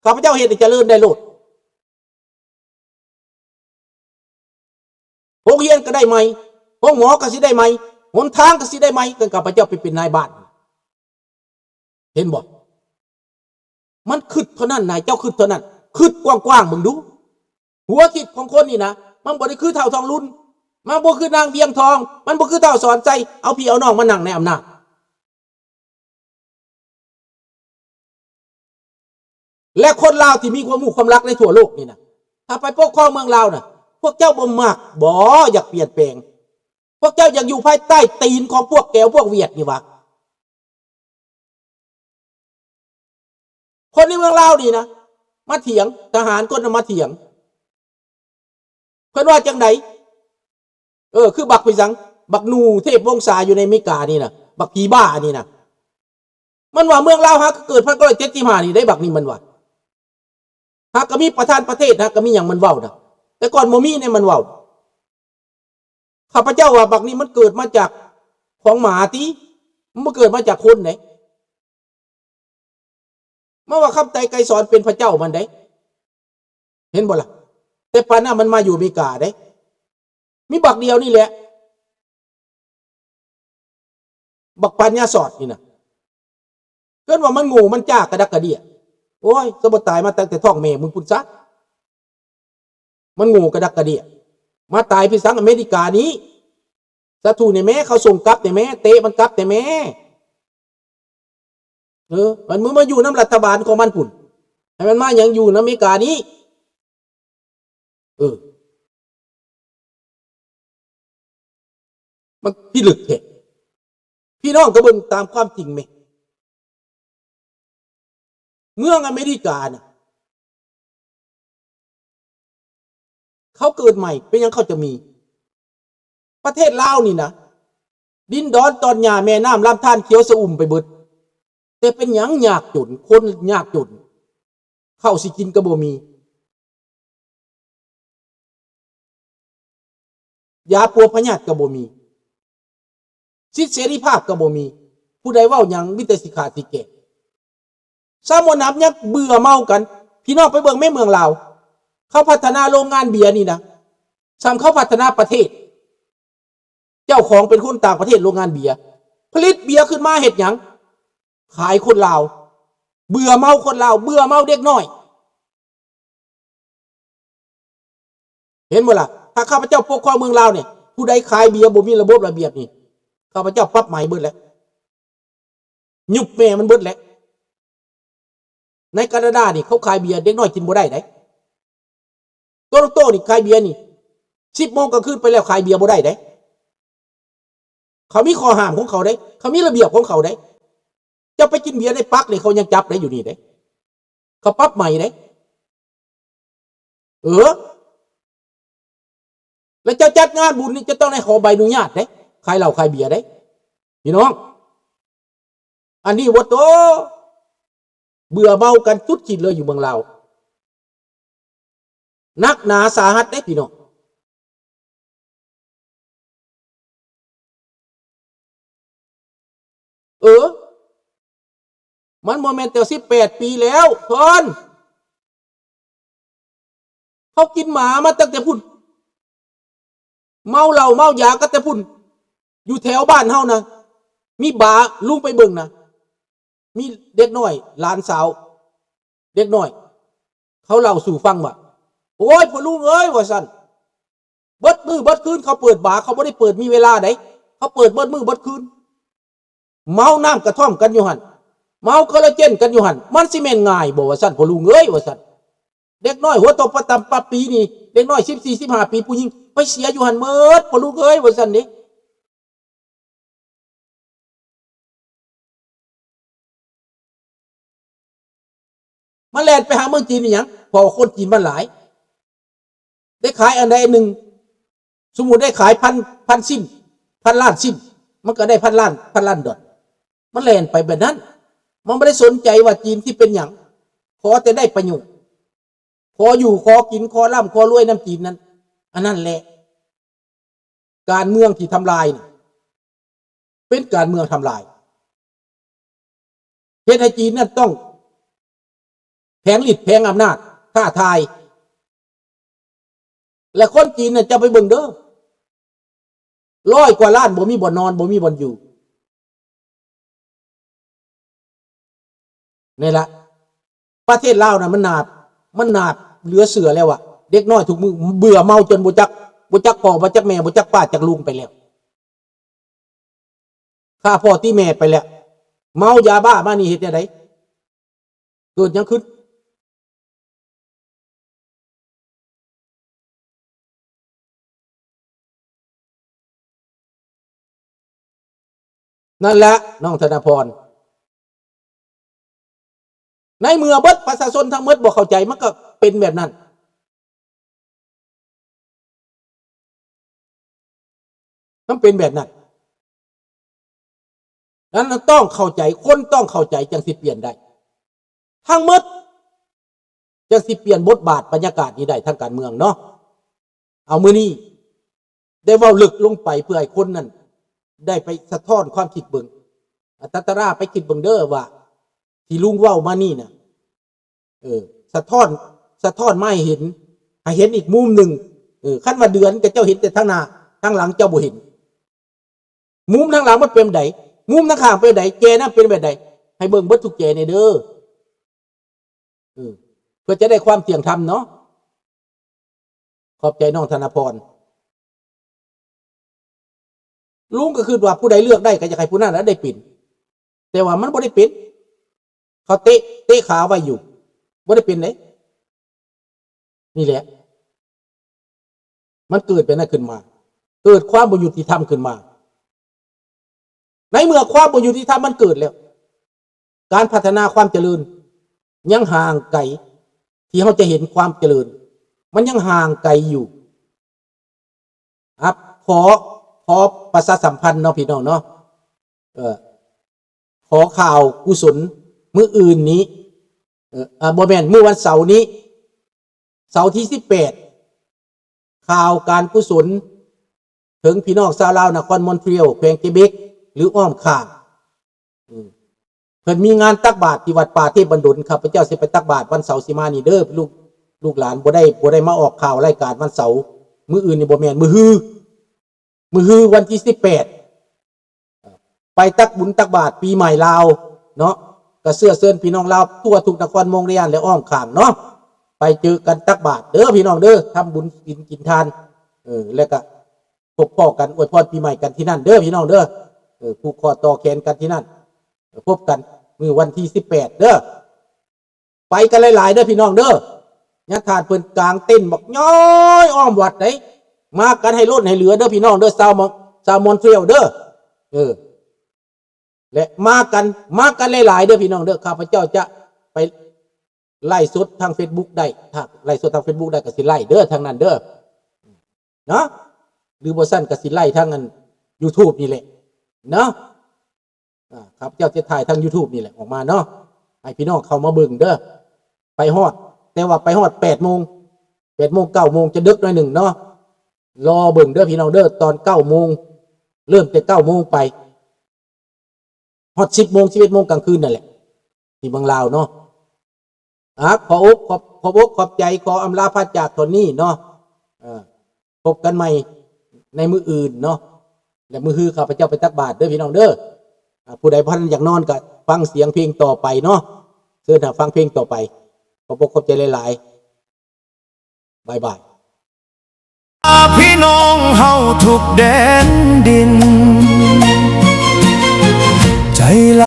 ຂ້າພະເຈົ້າເຮັດໃຫ້ຈະເລີນໄດ້ໂລດ. ໂຮງຮຽນກໍໄດ້ໃໝ່, ໂຮງໝໍກໍຊິໄດ້ໃໝ່, ຫົນທາງກໍຊິໄດ້ໃໝ່, ຄັນຂ້າພະເຈົ້າໄປເປັນນາຍບ້ານ. ເຫັນບໍ່? ມັນຄິດເທົ່ານັ້ນນາຍ, ເຈົ້າຄິດເທົ່ານັ້ນ. ຄິດກວ້າງໆເບິ່ງດູ. ຫົວຄິດຂອງຄົນນີ້ນະ, ມັນບໍ່ໄດ້ຄືທ້າວທອງລຸນ, ມັນບໍ່ຄືນາງວຽງທອງ, ມັນບໍ່ຄືທ້າວສອນໄຊ, ເອົາພີ່ເອົານ້ອງມານັ່ງໃນອຳນາດ. ແລະ ຄົນລາວທີ່ມີຄວາມຮູ້ຄວາມລັກໃນທົ່ວໂລກນີ້ນະ, ຖ້າໄປປົກຄອງເມືອງລາວນະ, ພວກເຈົ້າບໍ່ມັກບໍ? ຢາກປ່ຽນແປງ? ພວກເຈົ້າຢາກຢູ່ພາຍໃຕ້ຕີນຂອງພວກແກວພວກຫວຽດນີ້ຫວາ? ຄົນໃນເມືອງລາວນີ້ນະ ມາຖຽງ, ທະຫານຄົນນະມາຖຽງ. ເພິ່ນວ່າຈັ່ງໃດ? ເອີ ຄືບັກໄປສັງ, ບັກໜູເທບວົງສາຢູ່ໃນອາເມລິການີ້ນະ, ບັກຜີບ້າອັນນີ້ນະ. ມັນວ່າເມືອງລາວຫາກໍເກີດພັນເກົ້າຮ້ອຍເຈັດສິບຫ້ານີ້ໄດ໋ ບັກນີ້ມັນວ່າ. ຫາກໍມີປະທານປະເທດ, ຫາກໍມີຫຍັງມັນເວົ້ານະ. ແຕ່ກ່ອນບໍ່ມີໃດ໋ມັນເວົ້າ. ຂ້າພະເຈົ້າວ່າບັກນີ້ມັນເກີດມາຈາກຂອງໝາຕິ, ມັນບໍ່ເກີດມາຈາກຄົນເດ້. ມາວ່າຄຳໄຕໄກສອນເປັນພະເຈົ້າມັນເດ້. ເຫັນບໍ່ລະ? ແຕ່ປານນັ້ນມັນມາຢູ່ອາເມລິກາເດ້. ມີບັກດຽວນີ້ແຫຼະ. ບັກປັນຍາສອດນີ້ນະ. ເອີ້ນວ່າມັນໂງ່ມັນຈ້າກະດັກກະເດຍ. ໂອ້ຍ ສະບໍ່ຕາຍມາຕັ້ງແຕ່ທ້ອງແມ່ມຶງພຸ້ນຊະ. ມັນໂງ່ກະດັກກະເດຍ. ມາຕາຍໄປສັງອາເມລິການີ້. ສາທຸແດ່ແມ້, ເຂົາສົ່ງກັບແດ່ແມ້, ເຕະມັນກັບແດ່ແມ້. ເອີ ມັນມາຢູ່ນຳລັດຖະບານຂອງມັນພຸ້ນ. ໃຫ້ມັນມາຫຍັງຢູ່ນຳອາເມລິການີ້? ເອີ ມັນພິລຶກແທ້. ພີ່ນ້ອງກໍເບິ່ງຕາມຄວາມຈິງແມ້. ເມືອງອາເມລິການະ ເຂົາເກີດໃໝ່ ເປັນຫຍັງເຂົາຈະມີ? ປະເທດລາວນີ້ນະ ດິນດອນຕອນຫຍ້າແມ່ນ້ຳລຳທານຂຽວຊະອຸ່ມໄປເບິດ. ແຕ່ເປັນຫຍັງຍາກຈົນ, ຄົນຍາກຈົນ, ເຂົ້າຊິກິນກໍບໍ່ມີ. ຢາປົວພະຍາດກໍບໍ່ມີ, ສິດເສລີພາບກໍບໍ່ມີ, ຜູ້ໃດເວົ້າຫຍັງມີແຕ່ຊິຂ້າຊິແກງ. ຊາວມວນນຳຍັງເບື່ອເມົາກັນ. ພີ່ນ້ອງໄປເບິ່ງແມ່ເມືອງລາວ, ເຂົາພັດທະນາໂລງງານເບຍນີ້ນະ, ສ່ຳເຂົາພັດທະນາປະເທດ. ເຈົ້າຂອງເປັນຄົນຕ່າງປະເທດ ໂລງງານເບຍ ຜະລິດເບຍຂຶ້ນມາເຮັດຫຍັງ? ຂາຍຄົນລາວ, ເບື່ອເມົາຄົນລາວ, ເບື່ອເມົາເດັກນ້ອຍ. ເຫັນບໍ່ລະ? ຖ້າຂ້າພະເຈົ້າປົກຄອງເມືອງລາວນີ້ ຜູ້ໃດຂາຍເບຍບໍ່ມີລະບົບລະບຽບນີ້ ຂ້າພະເຈົ້າປັບໃໝເບິດແຫຼະ, ຍຸບແມ່ມັນເບິດແຫຼະ. ໃນການາດານີ້ ເຂົາຂາຍເບຍເດັກນ້ອຍກິນບໍ່ໄດ້ໃດ. ໂຕໂລໂຕນີ້ຂາຍເບຍນີ້ ສິບໂມງກາງຄືນໄປແລ້ວຂາຍເບຍບໍ່ໄດ້ເດ້. ເຂົາມີຂໍ້ຫ້າມຂອງເຂົາເດ້, ເຂົາມີລະບຽບຂອງເຂົາເດ້. ເຈົ້າໄປກິນເບຍໃນປັກນີ້ ເຂົາຍັງຈັບໄດ້ຢູ່ນີ້ເດ້, ເຂົາປັບໃໝເດ້. ເອີ ແລ້ວເຈົ້າຈັດງານບຸນນີ້ ເຈົ້າຕ້ອງໄດ້ຂໍໃບອະນຸຍາດເດ້, ຂາຍເຫຼົ້າຂາຍເບຍເດ້ ພີ່ນ້ອງ. ອັນນີ້ ໂອ້ໂຕ ເບື່ອເມົາກັນສຸດຂີດເລີຍຢູ່ເມືອງລາວ, ໜັກໜາສາຫັດເດ້ພີ່ນ້ອງ. ເອີ ມັນບໍ່ແມ່ນແຕ່ສິບແປດປີແລ້ວ ທ່ານ. ເຂົາກິນໝາມາຕັ້ງແຕ່ພຸ້ນ, ເມົາເຫຼົ້າເມົາຢາກັນແຕ່ພຸ້ນ. ຢູ່ແຖວບ້ານເຮົານະ ມີບາ, ລຸງໄປເບິ່ງນະ, ມີເດັກນ້ອຍ ຫຼານສາວ ເດັກນ້ອຍ ເຂົາເລົ່າສູ່ຟັງວ່າ ໂອ້ຍ ພໍ່ລຸງເອີຍ ວ່າຊັ້ນ, ເບິດມື້ເບິດຄືນເຂົາເປີດບາ, ເຂົາບໍ່ໄດ້ເປີດມີເວລາໃດ, ເຂົາເປີດເບິດມື້ເບິດຄືນ. ເມົານ້ຳກະທ່ອມກັນຢູ່ຫັ້ນ, ເມົາຄໍລາເຈນກັນຢູ່ຫັ້ນ, ມັນຊິແມ່ນງ່າຍບໍ່ ວ່າຊັ້ນ ພໍ່ລຸງເອີຍ ວ່າຊັ້ນ. ເດັກນ້ອຍຫົວໂຕປະຕຳປະປີນີ້, ເດັກນ້ອຍສິບສີ່ ສິບຫ້າປີ ຜູ້ຍິງ ໄປເສຍຢູ່ຫັ້ນໝົດ ພໍ່ລຸງເອີຍ ວ່າຊັ້ນເດ້. ມາແລ່ນໄປຫາເມືອງຈີນອີ່ຫຍັງ? ເພາະວ່າຄົນຈີນມັນຫຼາຍ. ໄດ້ຂາຍອັນໃດອັນໜຶ່ງ, ສົມມຸດໄດ້ຂາຍພັນ ພັນຊິ້ນ, ພັນລ້ານຊິ້ນ, ມັນກໍໄດ້ພັນລ້ານ ພັນລ້ານດອນ. ມັນແລ່ນໄປແບບນັ້ນ, ມັນບໍ່ໄດ້ສົນໃຈວ່າຈີນຊິເປັນຫຍັງ, ຂໍແຕ່ໄດ້ປະໂຫຍດ, ຂໍຢູ່ ຂໍກິນ ຂໍລ່ຳ ຂໍລວຍນຳຈີນນັ້ນ. ອັນນັ້ນແຫຼະ ການເມືອງທີ່ທຳລາຍນີ້ ເປັນການເມືອງທຳລາຍ, ເຮັດໃຫ້ຈີນນັ້ນຕ້ອງ ແຜງລິດແຜງອຳນາດ ທ້າທາຍ. ແລະຄົນຈີນນະ ເຈົ້າໄປເບິ່ງເດີ ຮ້ອຍກວ່າລ້ານ ບໍ່ມີບ່ອນນອນ ບໍ່ມີບ່ອນຢູ່. ນີ້ລະ ປະເທດລາວນະ ມັນໜາບ ມັນໜາບເຫຼືອເຊື່ອແລ້ວອະ. ເດັກນ້ອຍທຸກມື້ເບື່ອເມົາຈົນບໍ່ຈັກ ບໍ່ຈັກພໍ່ ບໍ່ຈັກແມ່ ບໍ່ຈັກປ້າຈັກລຸງໄປແລ້ວ. ຂ້າພໍ່ຕີແມ່ໄປແລ້ວ. ເມົາຢາບ້າມານີ້ເຮັດແນວໃດ? ເກີດຫຍັງຂຶ້ນ? ນັ້ນແຫຼະ ນ້ອງທະນະພອນ ໃນເມື່ອເບິດປະຊາຊົນທັງໝົດບໍ່ເຂົ້າໃຈ ມັນກໍເປັນແບບນັ້ນ. ມັນເປັນແບບນັ້ນ. ນັ້ນຕ້ອງເຂົ້າໃຈ ຄົນຕ້ອງເຂົ້າໃຈ ຈັ່ງຊິປ່ຽນໄດ້ທັງໝົດ ຈັ່ງຊິປ່ຽນບົດບາດບັນຍາກາດນີ້ໄດ້ທາງການເມືອງເນາະ. ເອົາ ມື້ນີ້ໄດ້ເວົ້າເລິກລົງໄປ ເພື່ອໃຫ້ຄົນນັ້ນໄດ້ໄປສະທ້ອນຄວາມຄິດເບິ່ງ. ອາ ຕັດຕະລາໄປຄິດເບິ່ງເດີວ່າ ທີ່ລຸງເວົ້າມານີ້ນະ ເອີ ສະທ້ອນ ສະທ້ອນມາໃຫ້ເຫັນ ໃຫ້ເຫັນອີກມຸມໜຶ່ງ. ເອີ ຄັນວ່າເດືອນ ກໍເຈົ້າເຫັນແຕ່ທາງໜ້າ ທາງຫຼັງເຈົ້າບໍ່ເຫັນ. ມຸມທາງຫຼັງມັນເປັນໃດ? ມຸມທາງຂ້າງເປັນໃດ? ແຈນັ້ນເປັນແບບໃດ? ໃຫ້ເບິ່ງເບິດທຸກແຈແດ່ເດີ. ເອີ ເພື່ອຈະໄດ້ຄວາມທ່ຽງທຳເນາະ. ຂອບໃຈນ້ອງທະນະພອນ. ລຸງກໍຄິດວ່າຜູ້ໃດເລືອກໄດ້ກໍຢາກໃຫ້ຜູ້ນັ້ນລະໄດ້ເປັນ, ແຕ່ວ່າມັນບໍ່ໄດ້ເປັນ. ເຂົາເຕະ ເຕະຂາໄວ້ຢູ່ ບໍ່ໄດ້ເປັນເດ້. ນີ້ແຫຼະ ມັນເກີດແບບນັ້ນຂຶ້ນມາ, ເກີດຄວາມບໍ່ຍຸຕິທຳຂຶ້ນມາ. ໃນເມື່ອຄວາມບໍ່ຍຸຕິທຳມັນເກີດແລ້ວ, ການພັດທະນາຄວາມຈະເລີນຍັງຫ່າງໄກ, ທີ່ເຮົາຈະເຫັນຄວາມຈະເລີນ ມັນຍັງຫ່າງໄກຢູ່. ອາ ຂໍ ຂໍປະຊາສຳພັນເນາະ ພີ່ນ້ອງເນາະ, ເອີ ຂໍຂ່າວກຸສົນມື້ອື່ນນີ້ ເອີ ອາ ບໍ່ແມ່ນ ມື້ວັນເສົານີ້ ເສົາທີສິບແປດ ຂ່າວການກຸສົນເຖິງພີ່ນ້ອງຊາວລາວນະຄອນມອນທຣີອອລ ແຂວງເກເບັກ ຫຼື ອ້ອມຂ້າງ. ເພິ່ນມີງານຕັກບາດທີ່ວັດປ່າເທບບັນດົນ, ຂ້າພະເຈົ້າຊິໄປຕັກບາດວັນເສົາຊິມານີ້ເດີ ລູກ ລູກຫຼານບໍ່ໄດ້ ບໍ່ໄດ້ມາອອກຂ່າວລາຍການວັນເສົາ. ມື້ອື່ນນີ້ບໍ່ແມ່ນ ມື້ຮື ມື້ຮືວັນທີສິບແປດ ໄປຕັກບຸນຕັກບາດປີໃໝ່ລາວເນາະ. ກະເຊື້ອເຊີນພີ່ນ້ອງລາວທົ່ວທຸກນະຄອນມົງລະຍານ ແລະ ອ້ອມຂ້າງເນາະ, ໄປເຈີກັນຕັກບາດເດີພີ່ນ້ອງເດີ, ທຳບຸນກິນ ກິນທານ ເອີ ແລະກະ ພົບພໍ້ກັນ ອວຍພອນປີໃໝ່ກັນທີ່ນັ້ນເດີພີ່ນ້ອງເດີ, ເອີ ຜູກຂໍ້ຕໍ່ແຂນກັນທີ່ນັ້ນ, ເອີ ພົບກັນມື້ວັນທີສິບແປດເດີ. ໄປກັນຫຼາຍໆເດີພີ່ນ້ອງເດີ, ຍາທ່ານເພິ່ນກາງເຕັນບັກຍ້ອຍອ້ອມວັດເດ້, ມາກັນໃຫ້ລົ້ນໃຫ້ເຫຼືອເດີພີ່ນ້ອງເດີ ຊາວມອນ ຊາວມອນທຣີອອລເດີ. ເອີ ແລະ ມາກັນ ມາກັນຫຼາຍໆເດີພີ່ນ້ອງເດີ. ຂ້າພະເຈົ້າຈະໄປໄລຟ໌ສົດທາງເຟສບຸກໄດ້, ຖ້າໄລຟ໌ສົດທາງເຟສບຸກໄດ້ກໍຊິໄລຟ໌ເດີ ທາງນັ້ນເດີເນາະ, ຫຼືບໍ່ຊັ້ນກໍຊິໄລຟ໌ທາງອັນຢູທູບນີ້ແຫຼະເນາະ. ອາ ຂ້າພະເຈົ້າຈະຖ່າຍທາງຢູທູບນີ້ແຫຼະອອກມາເນາະ, ໃຫ້ພີ່ນ້ອງເຂົ້າມາເບິ່ງເດີ. ໄປຮອດ ແຕ່ວ່າໄປຮອດແປດໂມງ ແປດໂມງ ເກົ້າໂມງ ຈະເດິກໜ້ອຍໜຶ່ງເນາະ. ລໍເບິ່ງເດີພີ່ນ້ອງເດີ, ຕອນເກົ້າໂມງ ເລີ່ມແຕ່ເກົ້າໂມງໄປ ຮອດສິບໂມງ ສິບເອັດໂມງກາງຄືນນັ້ນແຫຼະ ທີ່ເມືອງລາວເນາະ. ອາ ຂໍອົກ ຂອບ ຂອບອົກຂອບໃຈ, ຂໍອຳລາພາຈາກຕອນນີ້ເນາະ. ເອີ ພົບກັນໃໝ່ໃນມື້ອື່ນເນາະ, ແລະ ມື້ຮືຂ້າພະເຈົ້າໄປຕັກບາດເດີພີ່ນ້ອງເດີ. ອາ ຜູ້ໃດບໍ່ທັນຢາກນອນກໍຟັງສຽງເພງຕໍ່ໄປເນາະ, ເຊີນຫາຟັງເພງຕໍ່ໄປ. ຂອບອົກຂອບໃຈຫຼາຍໆ. ບາຍບາຍ. ພີ່ນ້ອງເຮົາທຸກແດນດິນ